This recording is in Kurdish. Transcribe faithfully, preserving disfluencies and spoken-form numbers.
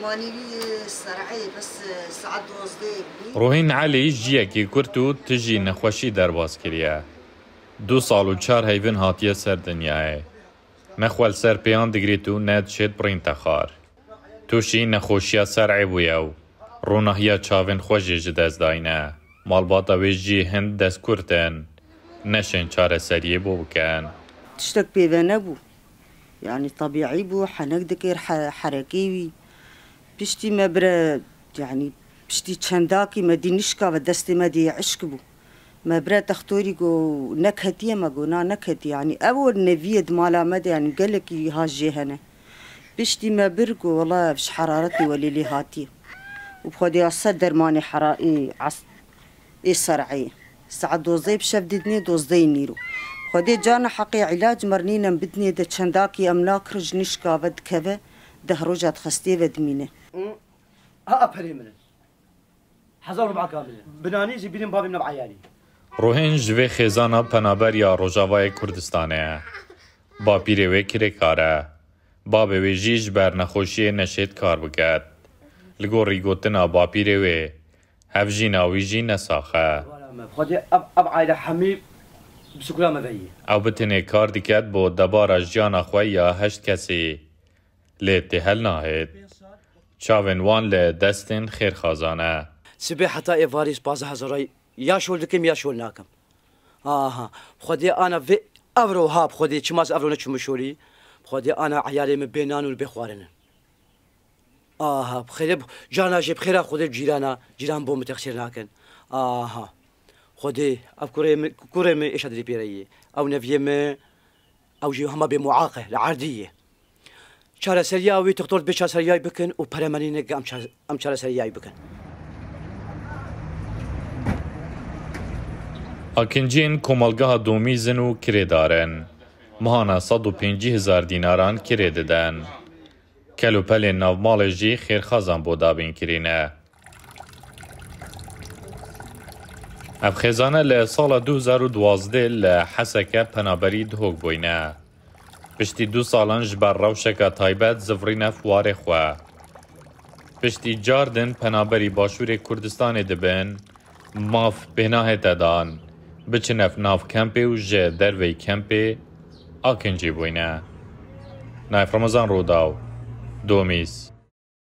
Manî wî ser'ê bes saet dozdeh bî. Rohîn Elî jiyekî kurt û tijî nexweşî derbas kiriye. Du sal û çar heyvin hatiye ser dinyayê. Ne xwe li ser pêyan digrît û ne dişêt birînte xar. Tûşî nexweşiya ser'ê bûye û ronahiya çavên xwe jî ji dest dayne. Malbata wê jî hin destkurt in. Neşên çareseriyê bo bikin. Tiştek pê ve nebû. Yanî tebîî bû, henek dikir he-, herekê wî. Piştî me bire, yanî piştî çendakî me dî nişka ve destê me dî eşk bû. Me bire textorî go neketiye me go na neketiye. Yanî ev o neviyê di mala me de yanî gelekî ha jê hene. Piştî me bir go wela ev ji heraretê welê lê hatiye. Û bi xwedê ya ser dermanê hera-, ê es-, ê ser'eyê. Saet dozdehê bi şev didinê dozdehê nîro. Xwedê cana heqê îlac mernînem bidinê de çendakî em nakir ji nişka ve dikeve deh roja di xestê ve dimîne. Ha perê min in. Hezar ruba kamil in. Binanî jî bînin babî min ev eyalî. Rohên ji vê xêzana penaber ya Rojavayê Kurdistanê ye. Bapîrê wê kirêkar e. Babê wê jî ji ber nexweşiyê neşêt kar biket. Li gorî gotina bapîrê wê, hevjîna wî jî ne sax e. Xwedê ev, ev aile hemî bi şukura me veyî. Ew bi tenê kar diket bo debara jiyana xwe ya heşt kesî. Lê tê hel nahêt. Çavên wan li destên xêrxazan e. Sibê heta êvarî pazdeh hezar ya şol dikim ya şol nakim. Aha. Xwedê ana vê evro ha bi Xwedê çima ez evro neçûme şolî. Xwedê ana eyalê min bê nan û bê xwarinin. Aha. Bi xêrê cana jê bi xêra Xwedê cîrana, cîran bo min texsîr nakin. Aha. Xwedê ev kurê min, kurê min êşa dilê pê re yê. Ew neviyê min, ew jî hema bê muaq e, li erdî ye. Çareseriya wî, doktor dibê çareseriya wî bikin û pere me nîne em çare-, em çareseriya wî bikin. Akinciyên komelgeha Domîz in û kirêdar in. Mihana sed û pêncî hezar dînaran kirê didin. Kel û pelên navmalê jî xêrxazan bo dabîn kirî ne. Ev xêzane li sala du hezar û duwazdeh li Heseke penaberî Duhok bûyne. Piştî du salan ji ber rewşeke taybet zivrîne fuwarê xwe. Piştî cardin penaberî Başûrê Kurdistanê dibin, maf pê nahête dan, biçine nav kempê û ji derveyî kempê akincî bûyne. Nayf Remezan Rûdaw, Domîz.